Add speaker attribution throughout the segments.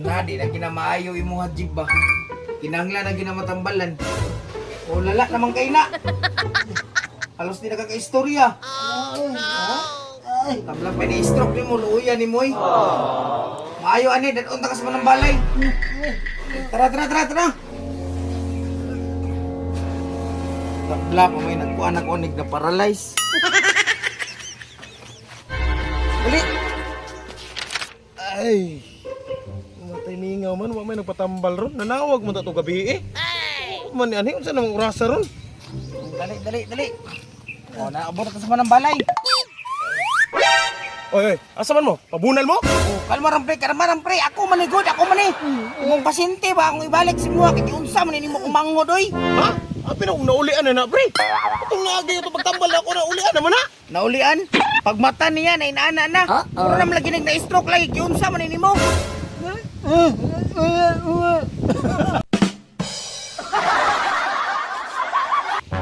Speaker 1: Na, di na kinamaayo imong hajib ba. Kinangla na ginamatambalan. O lala naman kay na. Halos di nakakaistorya. Oh, no. Tabla pa ni stroke ni mo, luuyan ni Moy. Maayo ani, dadon ta ka sa manang balay. Tara, tara, tara, tara. Tabla pa may nagkuan ako nig na paralyze. Dali.
Speaker 2: Ay. Matay mingaw man, wa may nagpatambal ron. Nanawag mo ta to gabi eh. Man ani unsa namang orasa ron?
Speaker 1: Dali, dali, dali. O, naabot ka sa manang balay.
Speaker 2: Oy, oy, asa man mo? Pabunal mo?
Speaker 1: Oh, kalma ram pre, kalma ram pre. Ako man ni good, ako man ni. Imong pasyente ba akong ibalik sa imuha kay unsa man nimo kumangod oy.
Speaker 2: Ha? Abi na naulian na na, pre. Itong naagay ito pagtambal ako na ulian naman na.
Speaker 1: Naulian, pagmata niya na inaana na. Mura naman lagi nag na-stroke lagi kay unsa man nimo.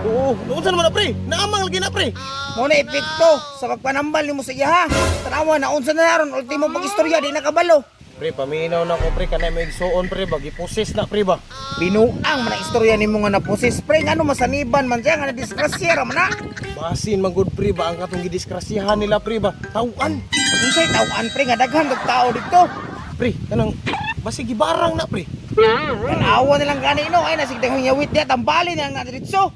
Speaker 2: Oo, unsa naman na pre? Naamang lagi na pre.
Speaker 1: Mo na epekto sa pagpanambal nimo sa iya ha. Tanawa na unsa na naron ultimo pag-istorya di nakabalo.
Speaker 2: Pre, paminaw na ko pre kanay may igsuon pre ba gipusis na pre ba.
Speaker 1: Binuang man ang istorya nimo nga napusis pre ngano masaniban man siya nga nadisgrasya ra man na.
Speaker 2: Basin man gud pre ba ang katong gidiskrasyahan nila pre ba. Tauan.
Speaker 1: Unsay tawaan pre nga daghan og tao dito.
Speaker 2: Pre, kanang basi gibarang na pre.
Speaker 1: Tanawa na lang gani no ay nasigdang yawit diya tambali na lang na diretso.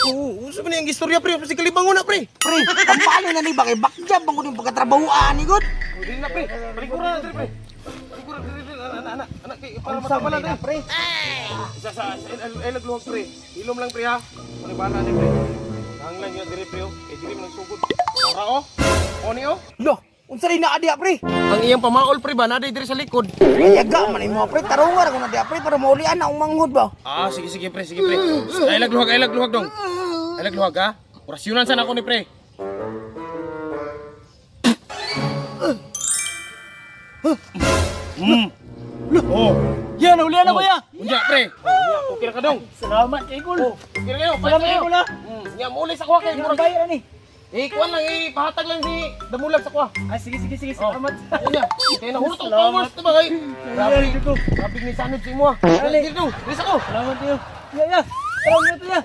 Speaker 2: Oo, unsa man ang istorya pre? Basi kalibangon na pre.
Speaker 1: Pre, tambali na ni ba kay bakjab ang kuning pagkatrabahoan ni god.
Speaker 2: Dili na pre. Palikuran na pre. Palikuran dili dili ana ana ana kay para
Speaker 1: Unsa man
Speaker 2: matambalan
Speaker 1: na
Speaker 2: pre.
Speaker 1: pre?
Speaker 2: Isa sa ay nagluhag pre. Ilom lang pre ha. Panibala ni pre. Ang lang yun diri pre oh. Eh diri man nagsugod. Para oh. O ni oh.
Speaker 1: Lo, unsa rin naa diya pre?
Speaker 2: Ang iyang pamaol pre ba naday diri sa likod.
Speaker 1: Ayaga man imo pre, tarungan ako na diya pre para maulian na akong manghod ba.
Speaker 2: Ah, sige sige pre, sige pre. Ay lagluhag, ay lagluhag dong. Ay lagluhag ha. Orasyonan sana ako ni pre. Mm. Oh.
Speaker 3: Yan, naulian ako ya.
Speaker 2: Unya pre. Unya, okay ra ka dong.
Speaker 3: Salamat kay Gul.
Speaker 2: Okay ra kayo.
Speaker 3: Salamat kay Gul ha.
Speaker 2: Nya muli sa kuha kay
Speaker 3: Yung
Speaker 2: murag.
Speaker 3: bayar ani.
Speaker 2: Eh, kuan lang eh, pahatag lang si Damulag sa kuha.
Speaker 3: Ay, sige sige sige,
Speaker 2: Oh.
Speaker 3: salamat.
Speaker 2: Unya, kay nahurot ang
Speaker 3: Salamat.
Speaker 2: powers diba kay. Grabe.
Speaker 3: Salamat ko.
Speaker 2: Grabe ni sanod sa imo ah.
Speaker 3: Dali.
Speaker 2: Dili dong, dili sa ko.
Speaker 3: Salamat kayo. Ya ya. Salamat ya.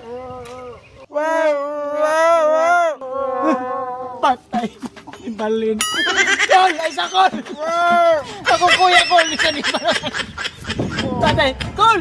Speaker 3: Patay. Balin. Kol, ay sa kol. Ako kuya kol, isa ni Tatay, kol.